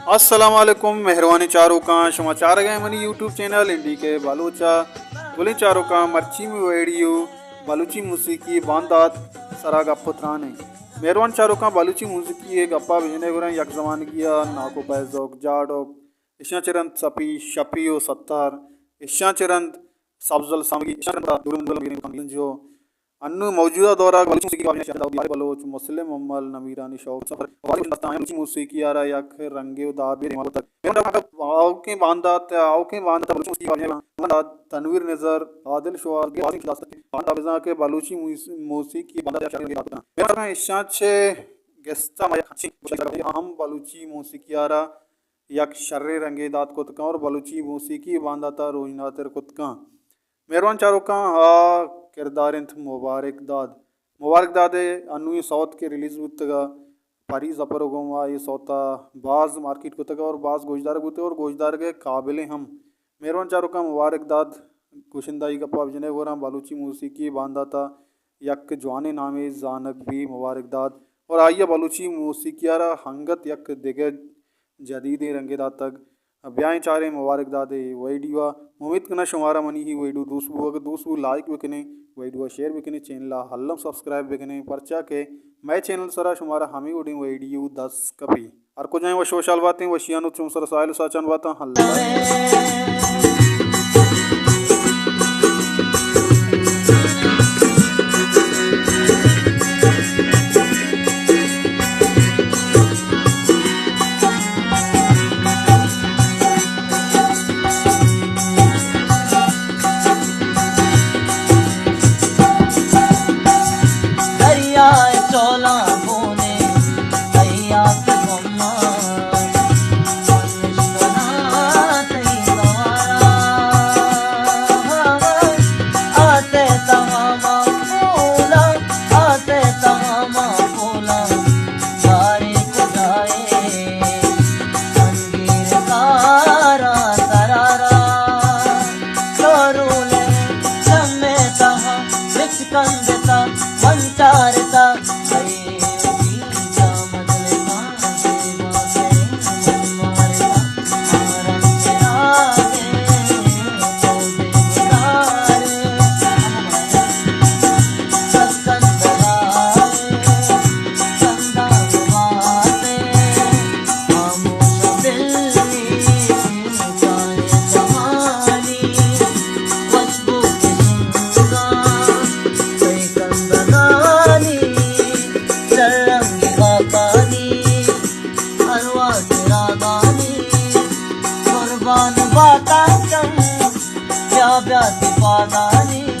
السلام علیکم مہروانیں چاروکاں، شما چارگ ءَ منی یوٹیوب چینل این ڈی کے بلوچ ءَ۔ گلیں چاروکاں، مرچی می ویڈیو بلوچی موسیقی باندات سرا گپ ءُ تران ایں۔ مہروان چاروکاں، بلوچی موسیقی ءِ گپا بجنے گڑا یک زمانگی ءَ ناکو پیزوک، جاڑوک، اشاں چہ رند سپی، شپی ءُ ستار، اشاں چہ رند سبزل سامگی، اشاں چہ رند نور مندل میرین کمبلنجو۔ انو موجودہ دورا بلوچی موسیقی بابیں شہدا بیار بلوچ، مسلم امل، نمیرانی شوق سفر، بلوچی موسیقی آرا یک رنگے ءُ دابے دیما برتگ۔ آوکیں باندات، آوکیں باندات بلوچی موسیقی بابیں باندات تنویر نظر، عادل شوہاز، بازیں داستان باندات بزاں کہ بلوچی موس-، موسیقی باندات یک شہدا بیار بلوچ۔ اشاں چہ گستا ما یک ہنچیں گوشگ ہم بلوچی موسیقی آرا یک شریں رنگے دات کت کن اور بلوچی موسیقی باندات ءَ روژناتر کت کن۔ مہروان چاروکاں، آ کردار انت مبارک داد۔ مبارک داد ءِ انویں سوت کہ ریلیز بوتگ ءَ پری زپر ءَ گوں، آ اے سوت ءَ باز مارکیٹ کتگ ءَ اور باز گوشدارگ بوتگ اور گوشدارگ ءِ قابل ہم۔ مہروان چاروکاں، مبارک داد۔ گشندہ ءِ گپا بجنے گڑا بلوچی موسیقی باندات ءَ یک جوانیں نامے زانگ بی، مبارک داد۔ اور آئی ءَ بلوچی موسیقی ءَ را انگت یک دگہ جدیدیں رنگے داتگ۔ بیائیں چاریں مبارک داد ءِ ویڈیو ءَ۔ امیت کناں شمارا منی ہی ویڈیو دوست بو، اگر دوست بو لائک بکنے، ویڈیو ءَ شیئر بکنے، چینل ءَ الم سبسکرائب بکنے، پرچا کہ مئے چینل سرا شمارا ہمے وڑیں ویڈیو دست کپی۔ ہر کجائیں وش وشحال باتیں، وشیان ءُ چم سر ساحل ءُ ساچان باتاں۔ اللہ۔ دریائے چولاں گونے، تئی آس گماں، من اشکناں تئی گواراں۔ آتے تماما پولاں، آتے تماما پولاں، بارے کجائے انگیر کاراں سرارا۔ چورولیں چمے تہا بچکندتا، من چارتا، اے جیجا مجلساں، دیما کریں من مارتا، آرم چراغیں تو بے گزارے۔ قربان باتا چم، بیا بیا تی پادانی۔